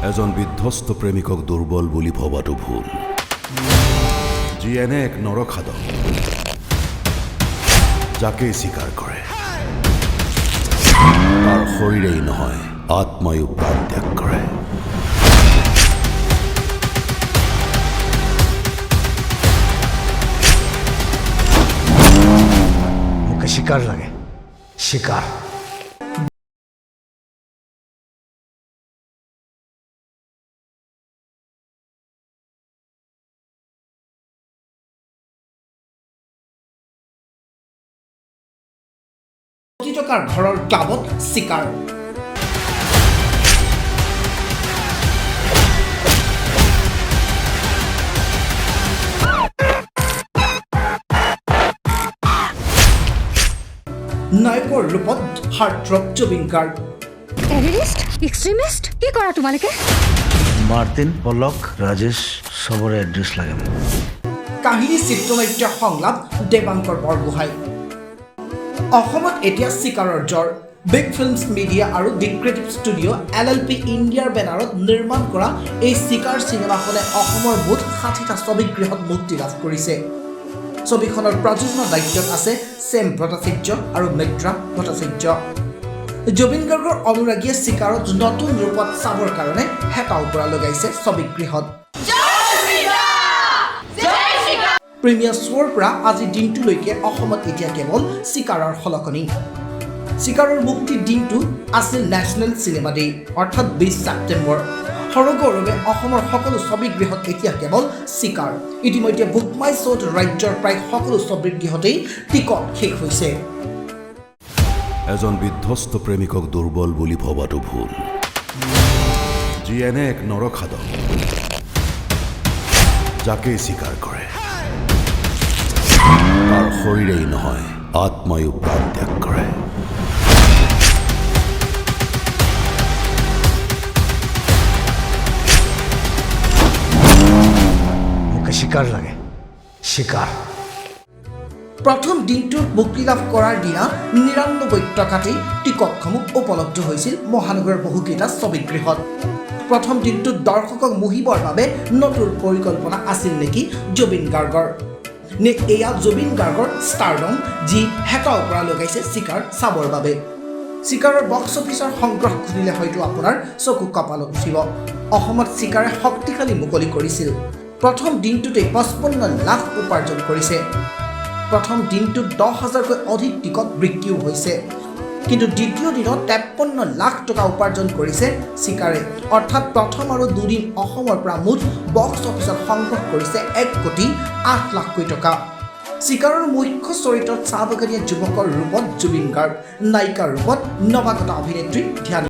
এজন বিধ্বস্ত প্ৰেমিকক দুৰ্বল বুলি ভবাটো ভুল, যি এনে এক নৰখাদক, যাকেই স্বীকাৰ কৰে তাৰ শৰীৰেই নহয়, আত্মায়ো প্ৰাণ ত্যাগ কৰে। মোক চিকাৰ লাগে, চিকাৰ। কোটি টকাৰ ঘৰৰ ক্লাবত চিকাৰ। নায়কৰ ৰূপত heartthrob Zubeen Garg. Terrorist, extremist, কি কৰা তোমালোকে? মাৰ্টিন, পলক, ৰাজেশ, চবৰে এড্ৰেছ লাগে মোক। কাহিনী, চিত্ৰনাট্য, সংলাপ দেৱাংকৰ বৰগোহাঁই। অসমত এতিয়া চিকাৰৰ জ্বৰ। বিগ ফিল্মছ মিডিয়া আৰু দি ক্ৰিয়েটিভ ষ্টুডিঅ' এলএলপি ইণ্ডিয়াৰ বেনাৰত নিৰ্মাণ কৰা এই চিকাৰ চিনেমাখনে অসমৰ মুঠ 60টা ছবিগৃহত মুক্তি লাভ কৰিছে। ছবিখনৰ প্ৰযোজনা দায়িত্বত আছে চেম ভট্টাচাৰ্য আৰু মিত্ৰা ভট্টাচাৰ্য। জুবিন গাৰ্গৰ অনুৰাগীয়ে চিকাৰত নতুন ৰূপত চাবৰ কাৰণে হেতা ওপৰা লগাইছে ছবিগৃহত। প্ৰিমিয়াৰ শ্ব'ৰ পৰা আজিৰ দিনটোলৈকে অসমত এতিয়া কেৱল চিকাৰৰ খলকনি। চিকাৰৰ মুক্তিৰ দিনটো আছিল নেশ্যনেল চিনেমা ডে, অৰ্থাৎ 20 ছেপ্টেম্বৰ। সৰগৌৰৱে অসমৰ সকলো ছবিগৃহত এতিয়া কেৱল চিকাৰ। ইতিমধ্যে বুক মাই শ্ব'ত ৰাজ্যৰ প্ৰায় সকলো ছবিগৃহতেই টিকট শেষ হৈছে। এজন বিধ্বস্ত প্ৰেমিকক দুৰ্বল বুলি ভবাটো ভুল, যি এনে এক নৰখাদক, যাকেই স্বীকাৰ কৰে তাৰ শৰীৰেই নহয়, আত্মায়ো প্ৰাণ ত্যাগ কৰে। মোক চিকাৰ লাগে, চিকাৰ। প্ৰথম দিনটোত মুক্তি লাভ কৰাৰ দিনা 99 টকাতেই টিকটসমূহ উপলব্ধ হৈছিল মহানগৰৰ বহুকেইটা ছবিগৃহত। প্ৰথম দিনটোত দৰ্শকক মুহিবৰ বাবে নতুন পৰিকল্পনা আছিল নেকি জুবিন গাৰ্গৰ? নে এয়া জুবিন গাৰ্গৰ ষ্টাৰডম, যি হেতা ওপৰা লগাইছে চিকাৰ চাবৰ বাবে? চিকাৰৰ বক্স অফিচৰ সংগ্ৰহ শুনিলে হয়তো আপোনাৰ চকু কপালত উঠিব। অসমত চিকাৰে শক্তিশালী মুকলি কৰিছিল। প্ৰথম দিনটোতেই 55 লাখ উপাৰ্জন কৰিছে। প্ৰথম দিনটোত 10 হাজাৰকৈ অধিক টিকট বিক্ৰীও হৈছে। কিন্তু দ্বিতীয় দিনত 53 লাখ টকা উপাৰ্জন কৰিছে চিকাৰে। অৰ্থাৎ প্ৰথম আৰু দুদিন অসমৰ পৰা মুঠ বক্স অফিচত সংগ্ৰহ কৰিছে 1 কোটি 8 লাখকৈ টকা। চিকাৰৰ মুখ্য চৰিত্ৰত চাহ বাগানীয়া যুৱকৰ ৰূপত জুবিন গাৰ্গ, নায়িকাৰ ৰূপত নৱাগত অভিনেত্ৰী ধ্যানী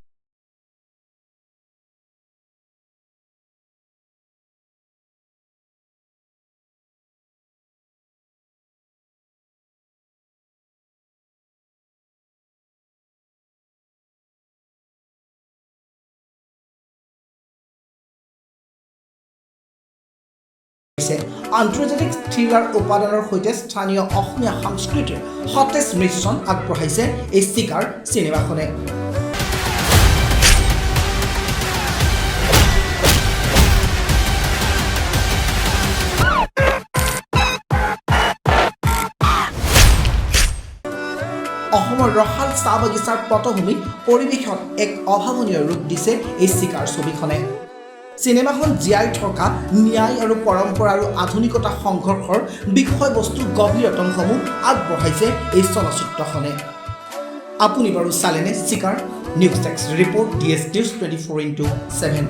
হৈছে। আন্তৰ্জাতিক থ্ৰিলাৰ উপাদানৰ সৈতে স্থানীয় অসমীয়া সংস্কৃতিৰ সতেজ মিশ্ৰণ আগবঢ়াইছে এই চিকাৰ চিনেমাখনে। অসমৰ ৰসাল চাহ বাগিচাৰ পটভূমিত পৰিৱেশত এক অভাৱনীয় ৰূপ দিছে এই চিকাৰ ছবিখনে। চিনেমাখন জীয়াই থকা ন্যায় আৰু পৰম্পৰা আৰু আধুনিকতা সংঘৰ্ষৰ বিষয়বস্তু গভীৰতমসমূহ আগবঢ়াইছে এই চলচ্চিত্ৰখনে। আপুনি বাৰু চালেনে চিকাৰ? News desk report, DS News 24x7।